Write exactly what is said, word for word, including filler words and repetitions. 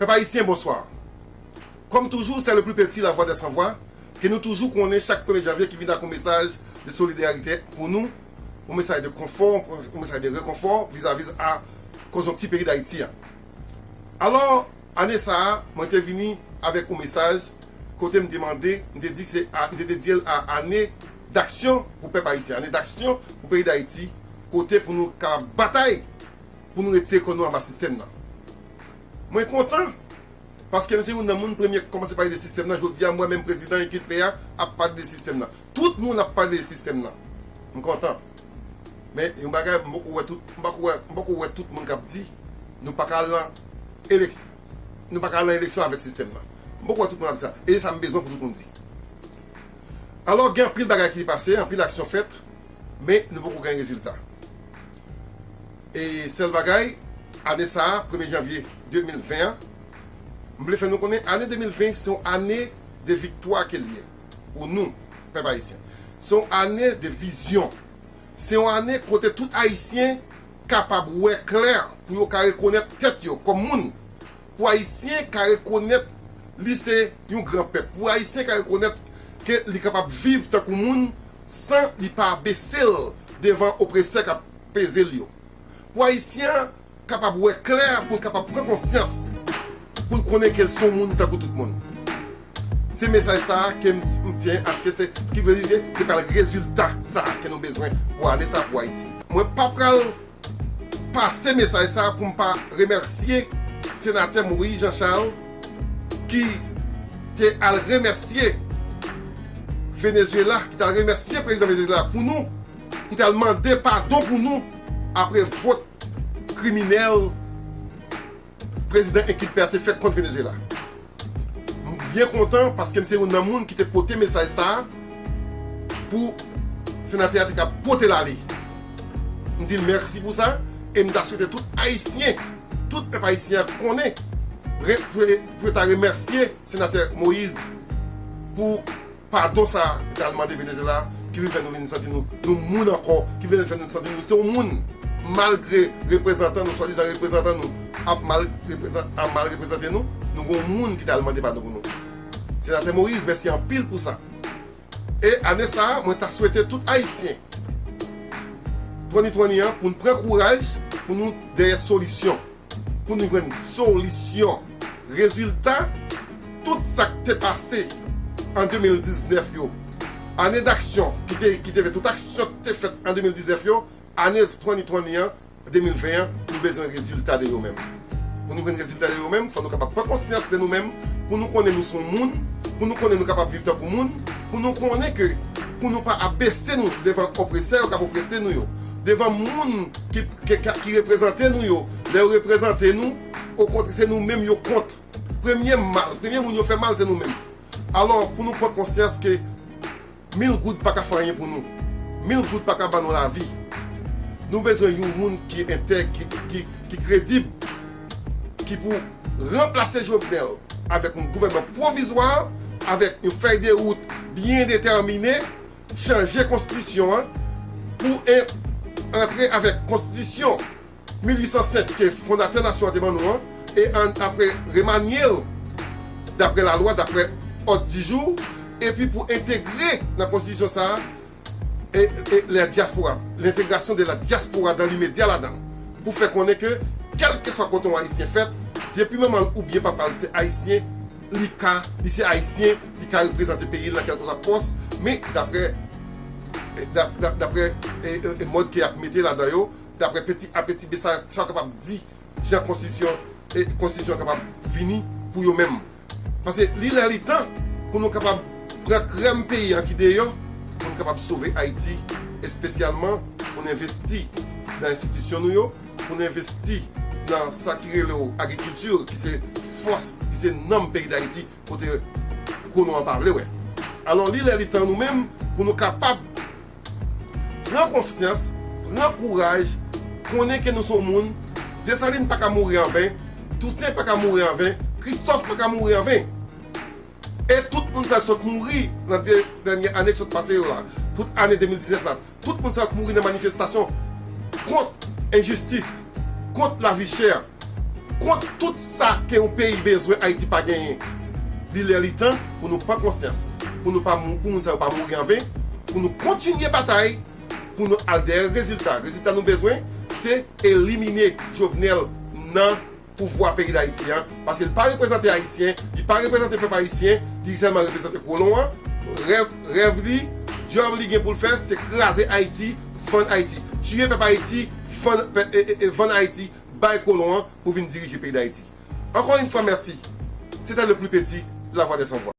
Pèp ayisyen, bonswa. Kòm toujou, c'est le plus petit, la voix des sans voix, ke nou toujou konnen chak premye janvye ki vin ak yon mesaj de solidarite pou nou, yon mesaj de konfò, yon mesaj de rekonfò vizavi a koz yon ti peyi Dayiti an. Alò, ane sa a, mwen te vini avèk yon mesaj kote m te mande, m te di ke se, a- m te dedye l a ane d'aksyon pou pèp ayisyen, ane d'aksyon pou peyi Dayiti, kote pou nou ka batay pou nou retire kò nou anba sistèm nan. Mwen kontan, paske m se youn nan moun premye k kòmanse pale de sistèm nan. Jodi a, m wè menm prezidan Enkilpe a ap pale de sistèm nan. Tout moun ap pale de sistèm nan. M kontan. Men yon bagay, m poko wè tout, m poko wè, m poko wè tout moun k ap di nou pa ka al nan eleksyon. Nou pa ka al nan eleksyon avèk sistèm nan. M poko wè tout moun ap di sa. E se sa m bezwen pou tout moun di. Alò, gen anpil bagay ki pase, anpil aksyon fèt, men nou poko gen rezilta. E sèl bagay, ane sa a, premye janvye de mil ven an, m vle fè nou konnen ane de mil ven se yon ane de viktwa ke l ye pou nou, pèp ayisyen. Se yon ane de vizyon. Se yon ane kote tout Ayisyen kapab wè klè pou yo ka rekonèt tèt yo kòm moun. Pou Ayisyen ka rekonèt li se yon gran pèp. Pou Ayisyen ka rekonèt ke li kapab viv tankou moun san li pa bese l devan opresè k ap peze l yo. Pou Ayisyen an kapab wè klè, pou l kapab pran konsyans, pou l konnen ke l se yon moun tankou tout moun. Se mesaj sa a ke m, m tyen aske se, ki vle di se, se pral rezilta sa a ke nou bezwen pou ane sa a pou Ayiti. Mwen pa pral pase mesaj sa a pou m pa remèsye senatè Moïse Jean Charles ki te al remèsye Venezuela, ki te al remèsye prezidan Venezuela pou nou, ki te al mande padon pou nou apre vòt kriminèl prezidan Enkilpe a te fè kont Venezuela. M byen kontan paske m se youn nan moun ki te pote mesaj sa a pou senatè a te ka pote l ale. M di l mèsi pou sa e m ta swete tout Ayisyen, tout pèp ayisyen an konnen re- pou pou yo ta remèsye senatè Moïse pou padon sa a li t al mande Venezuela, ki vin fè nou vin santi nou, nou moun ankò, ki vin fè nou santi nou se yon moun. Malgre reprezantan nou, swadizan reprezantan nou, ap mal reprezan- ap mal reprezante nou, nou gen yon moun ki t al mande padon pou nou. Senatè Moïse, mèsi anpil pou sa. E ane sa a, mwen ta swete tout Ayisyen, twenty twenty an, pou n pran kouraj, pou nou dèyè solisyon, pou nou jwenn solisyon. Rezilta, tout sa k te pase an de mil diznèf yo, ane d'aksyon ki te, ki te fèt, tout aksyon ki te fèt an de mil diznèf yo, ane twenty twenty an, de mil ven an, nou bezwen rezilta de yo menm. Pou nou jwenn rezilta de yo menm, fò nou kapab pran konsyans de nou menm, pou nou konnen nou se yon moun, pou nou konnen nou kapab viv tankou moun, pou nou konnen ke pou nou pa abese nou devan opresè yo k ap oprese nou yo, devan moun ki, ki, ki, ki reprezante nou yo. Lè yo reprezante nou, okontrè, se nou menm yo kont. Premye mal, premye moun yo fè mal, se nou menm. Alò, pou nou pran konsyans ke mil goud pa ka fè anyen pou nou, mil goud pa ka ban nou lavi. Nou bezwen yon moun ki entèg, ki, ki, ki kredib, ki pou ranplase Jovenel avèk yon gouvènman pwovizwa, avèk yon fèy de wout byen detèmine, chanje konstitisyon an pou en- antre avèk konstitisyon mil uit san senk ke fondatè nasyon an te ban nou an, e an apre remanye l daprè lalwa, daprè òd di jou, epi pou entegre nan konstitisyon sa a e, e la diaspora, l'integration de la diaspora dans l'immédiat ladan l, pou fè konnen ke kèlkeswa kote yon Ayisyen fèt, depi manman l oubyen papa l se Ayisyen, li ka, li se Ayisyen, li ka reprezante peyi l nan kèlkeswa pòs, men daprè, dap- dap- daprè e, e, e mòd ke y ap mete ladan yo, daprè peti a peti, men sa, sa yo kapab di jan konstitisyon, e konstitisyon an kapab vini pou yo menm. Paske li lè li tan pou nou kapab pran krèm peyi an ki deyò, pou nou kapab sove Ayiti, espesyalman pou nou envesti nan enstitisyon nou yo, pou nou envesti nan sa ki rele w agrikilti, ki se fòs, ki se nanm peyi Dayiti, kote kolon an pa vle wè. Alò, li lè li tan nou menm pou nou kapab pran konsyans, pran kouraj, konnen ke nou se yon moun. Desalin pa ka mouri anven, Tousen pa ka mouri anven, Kristòf pa ka mouri anven. E tout moun sa k sot mouri nan de dènye ane k sot pase yo la, tout ane de mil diznèf la, tout moun sa k mouri nan manifestasyon kont enjistis, kont lavi chè, kont tout sa ke yon peyi bezwen Ayiti pa genyen. Li lè li tan pou nou pran konsyans, pou nou pa mou- pou moun sa yo pa mouri an ven, pou nou kontinye batay, pou nou al dèyè rezilta. Rezilta nou bezwen, se elimine Jovenel nan pouvwa peyi Dayiti an, paske li pa reprezante Ayisyen, li pa reprezante pèp ayisyen, li sèlman reprezante kolon an. Rèv, rèv li, djòb li gen pou l fè, se kraze Ayiti, vann Ayiti, tiye pèp Ayiti, vann, pè- e- e- e- vann Ayiti bay kolon an pou vin dirije peyi Dayiti. Encore une fois, merci. C'était le plus petit, la voix des sans voix.